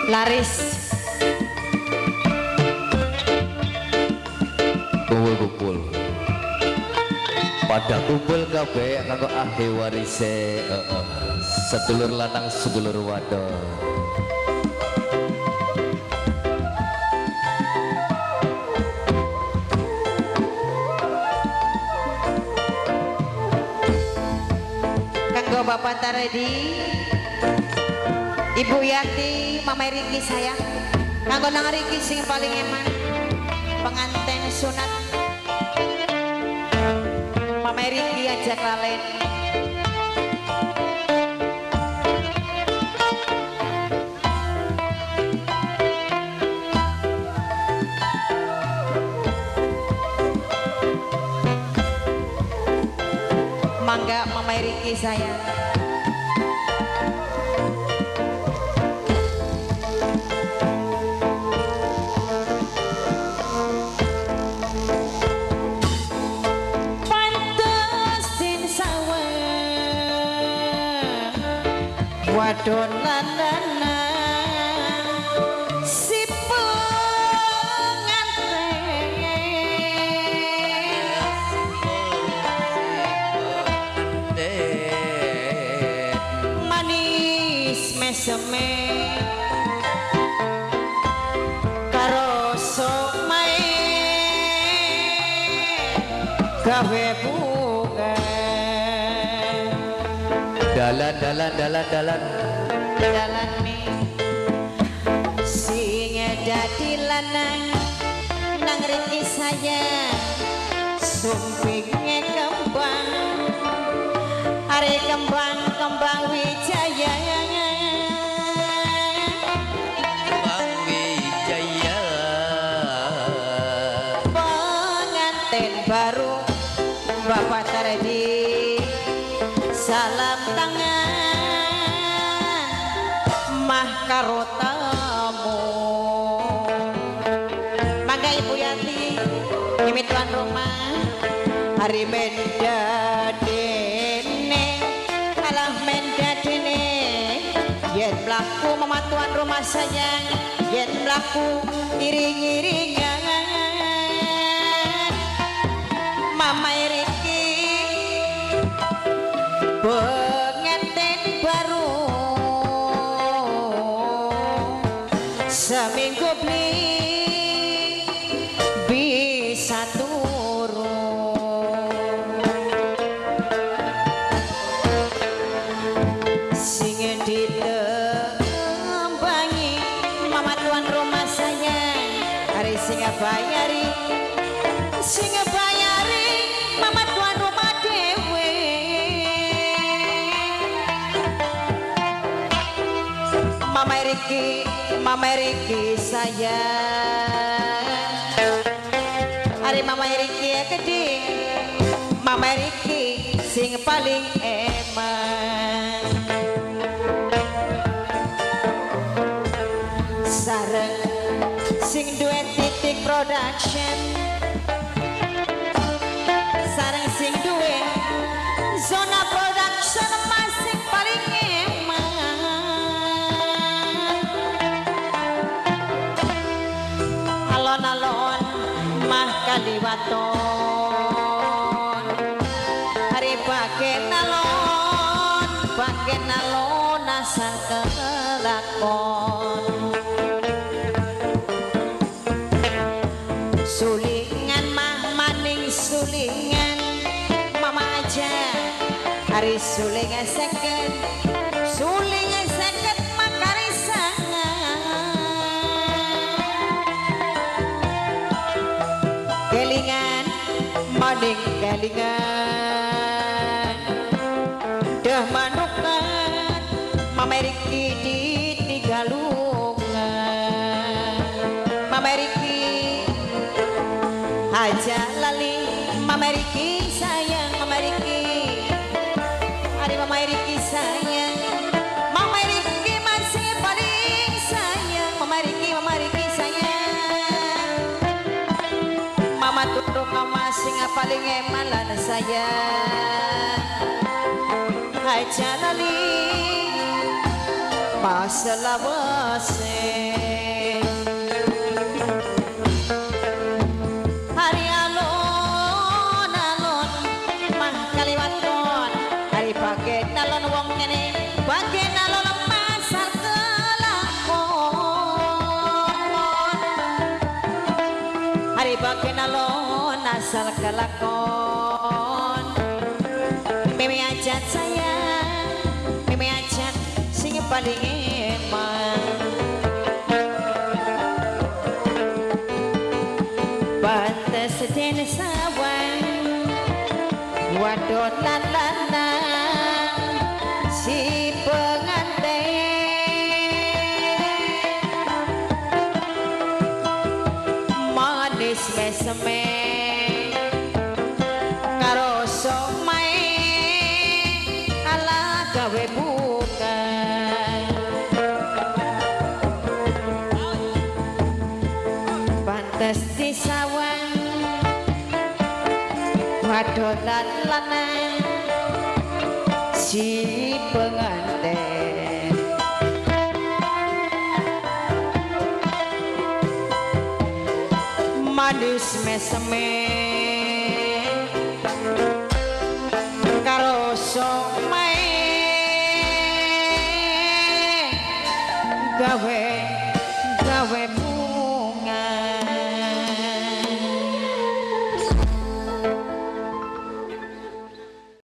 Laris. Kumpul-kumpul. Pada kumpul kabeh kanggo ahli warise, sedulur lanang sedulur wadon. Kanggo Bapak Taredi, Ibu Yati, Mama Riki sayang. Kanggo nang Riki sing paling eman, pengantin sunat. Mama Riki aja klalen. Mangga Mama Riki sayang. Wadon lanang si pengantin manis meseme karo somae gawe bunga. Dalan dalan dalan dalan dalan mi sing dadi lanang nang riki sayang sumpinge kembang are kembang kembang wijaya kembang wijaya pengantin baru Bapak Taredi salam tangan mah karo tamu. Mangga Ibu Yati nyemi tuan rumah hari menda dene alah menda dene yen mlaku mama tuan rumah sayang yen mlaku iring-iringan Mama Riki pengantin baru seminggu beli bisa turun sing ditembangi mama tuan rumah sayang hari sing bayari sing bayari mama tuan rumah dewe. Mama Riki, Mama Riki sayang. Hari Mama Riki ya gede, Mama Riki sing paling eman. Sareng sing duwe titik production, sareng sing duwe zona production masing paling eman. Alon-alon mah kaliwaton hari bagen alon bagen alon asal kelakon sulingan mah maning sulingan mama aja hari sulingan seket sulingan seket makari sangat kelingan maning kelingan dah manukan Mama Riki di tigalungan Mama Riki aja lali Mama Riki sayang Mama Riki hari Mama Riki sayang Mama Riki masih paling sayang Mama Riki Mama Riki sayang Mama tunduk mama sing paling eman lan sayang aja lali Paselawase hari alon-alon mah kaliwaton hari bagen alon wong kene bagen alon pasar kelakon hari bagen alon asal kelakon meme ajat sayang meme ajat sing paling eman pantes den sawang wadon lan lanang si pengantin manis meseme karo somae ala gawe bukan pantes disawang wadon lan lanang si pengantin manis meseme karo somae gawe